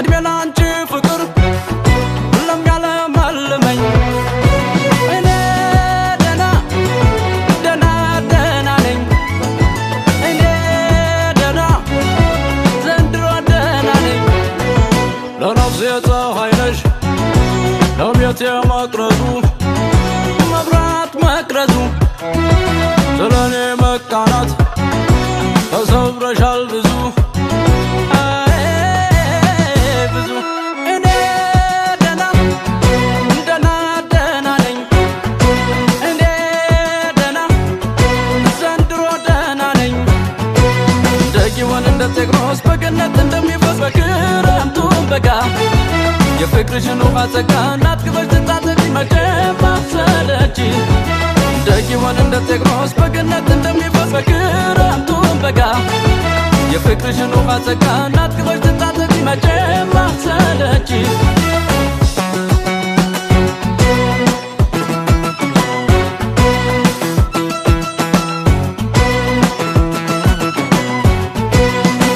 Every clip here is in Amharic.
እድሜ ላንቺ ፍቅር ለሚያለመልመኝ። እኔ ደና ደና ደና ነኝ። እኔ ደና ዘንድሮ ደና ነኝ። ለነፍሴ ፀሐይ ነሽ፣ ለቤቴ መቅረዙ፣ መብራት መቅረዙ። ስለኔ መቃናት ተሰብረሻል ብዙ፣ አይ ብዙ። እኔ ደና ደና ደና ነኝ። እኔ ደና ዘንድሮ ደና ነኝ። እንደ ጊዮን፣ እንደ ጤግሮስ፣ በገነት እንደሚፈስ በክረምቱም በጋ፣ የፍቅርሽን ውሃ ጸጋ አጥግበሽ ትታጠቂ መቼም አትሰለቺ። እንደ ጊዮን፣ እንደ ጤግሮስ፣ በገነት እንደሚፈስ በክረምቱም በጋ፣ የፍቅርሽን ውሃ ጸጋ አጥግበሽ ትታጠቂ መቼም አትሰለቺ።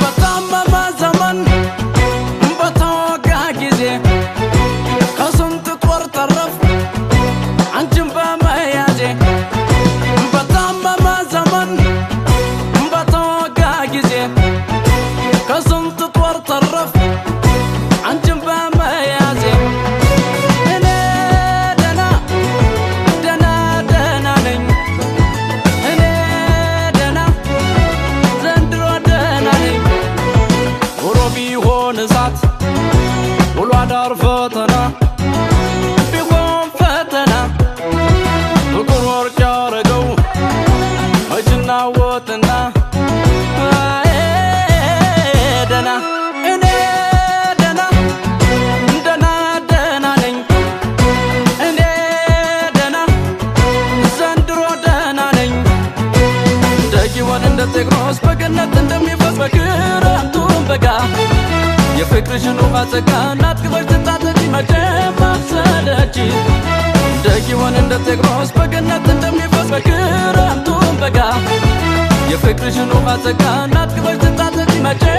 በታመመ ዘመን፣ በተወጋ ጊዜ፣ ከስንት ጦር ተረፍ አንቺን በመያዜ። በታመመ ዘመን፣ በተወጋ ጊዜ፣ ከስንት ጦር ተረፍ አንቺን በመያዜ። እኔ ደና ደና ደና ነኝ። እኔ ደና ዘንድሮ ደና ነኝ። ኑሮ ቢሆን እሳት፣ ውሎ አዳር ፈተና ቢሆን ፈተና፣ ፍቅር ወርቅ ያረገው መችና ወጥና። አይ ደና፣ እኔ ደና ደና ደና ነኝ። እኔ ደና ዘንድሮ ደና ነኝ። እንደ ጊዮን፣ እንደ ጤግሮስ፣ በገነት እንደሚፈስ በክረምቱም በጋ፣ የፍቅርሽን ውሃ ጸጋ አጥግበሽ ትታጠቂ መቼም አትሰለቺ። እንደ ጊዮን፣ እንደ ጤግሮስ፣ በገነት እንደሚፈስ በክረምቱም በጋ፣ የፍቅርሽን ውሃ ጸጋ አጥግበሽ ትታጠቂ መቼም